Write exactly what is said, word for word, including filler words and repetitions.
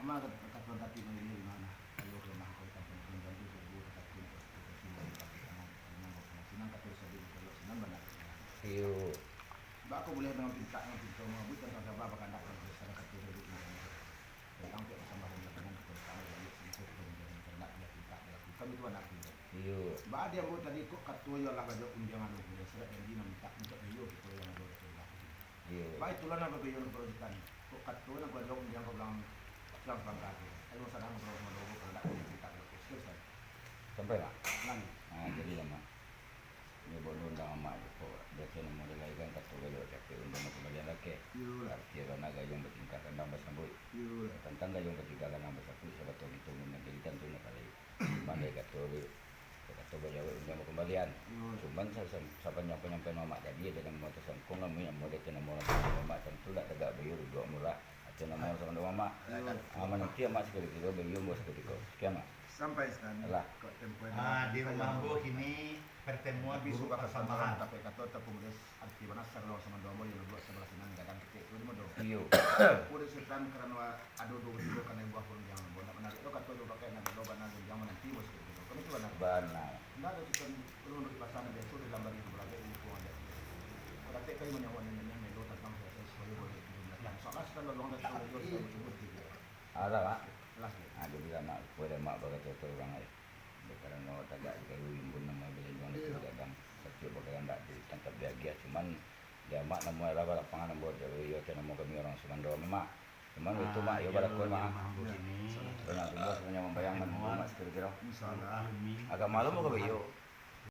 Maka katuan tati manggilia di mana? Ayo ka rumah kau, tampang pun jantung seribu, tatapi nak kau timbang di kaki kanan, kanan kau kanan, sinan kato sabik, kalau sinan bana. Iyo. Bako buliah dengan pintak, dengan pinto, mambuek tantang saba, bakandak tantang saba, kato sabik, tantang pihak basambah dan belakangan, kato utama, baliak, sini, kato jangan ternak, dia pintak, balaku. Kami tu anak pintar. Iyo. Ba dia ambo tadi kok kato iyo lah bajawab undiang anu, undiang surat janji nan mintak, mintak beliau, kato yang ado, kato yang ado. Iyo. Baik, itulah nan babiyo nan kerojutan. Kok kato nan kau jawab undiang kau bilang, bilang sabangka tu. Ayo, sadang kau bilang sama dogo, kalau ndak, kau mintak balaku. Sekian, Ustaz. Sampai, Mak? Ulangi. Ah, jadi lah, Mak. Nyo baru undang amak je, kok biaso namo lai kan, kato gayuang capek, undiang kambalian lakeh. Iyolah. Arti bana gayuang batingkah kandang basambuik. Iyolah. Tantang gayuang batingkah kandang basambuik, sabatua kito manjadi tantu nak kalai. Pandai kato, kato bajawek undiang bakambalian. Iyolah. Cuman sa-, sa-, sapanjang panyampaian mamak tadi, ado namo tasangkuang, lamun namo dek namo urang sando mamak, tantu dak tagak baiyo duduak murah. Atau namo urang sando mamak. Iyolah. Ah, mananti amak sakali kiro baiyo ambo sakutiko. Sekian, Mak. Sampai, Ustaz. Alah. Kok tempo Ah, di rumah ambo kini pertemuan tapi guru sumpah pertambahan. Tapi kato tepung des, arti bana sarlo sama dua ambo yang duduk sebelah sinan gadang ketek tu di modo. Iyo. Kulit setan karano ado duo tigo kanai buah pun yang ambo nak manarik tu kato tu pakai nak do bana yang mananti bos gitu. Kami tu bana. Bana. Ndak ado setan ulun di pasar biaso di lambari tu berabe di lingkungan dia. Kau datek kai manyawa nanya melo tentang biaso supaya boleh turun belakang. Soalnya setan lorong dan turun dia sudah bercubur gitu. Alah, Mak. Alah. Ah, jadi lah, Mak, kuai dah, Mak, bakato tu urang ai. Karano tagak di kayu rimbun namo balinduang di kayu gadang. Satiok bakarandak ditangkap diagiah, cuman di amak namo lah balapangan ambo, jadi iyo tu namo kami urang sumando, Mak. Cuman itu, Mak, iyo balakon, Mak. Iyo, nak tumbuah sabanyak mambayang, Mak, sakiro-kiro. Insyaallah. Agak malam kok, iyo.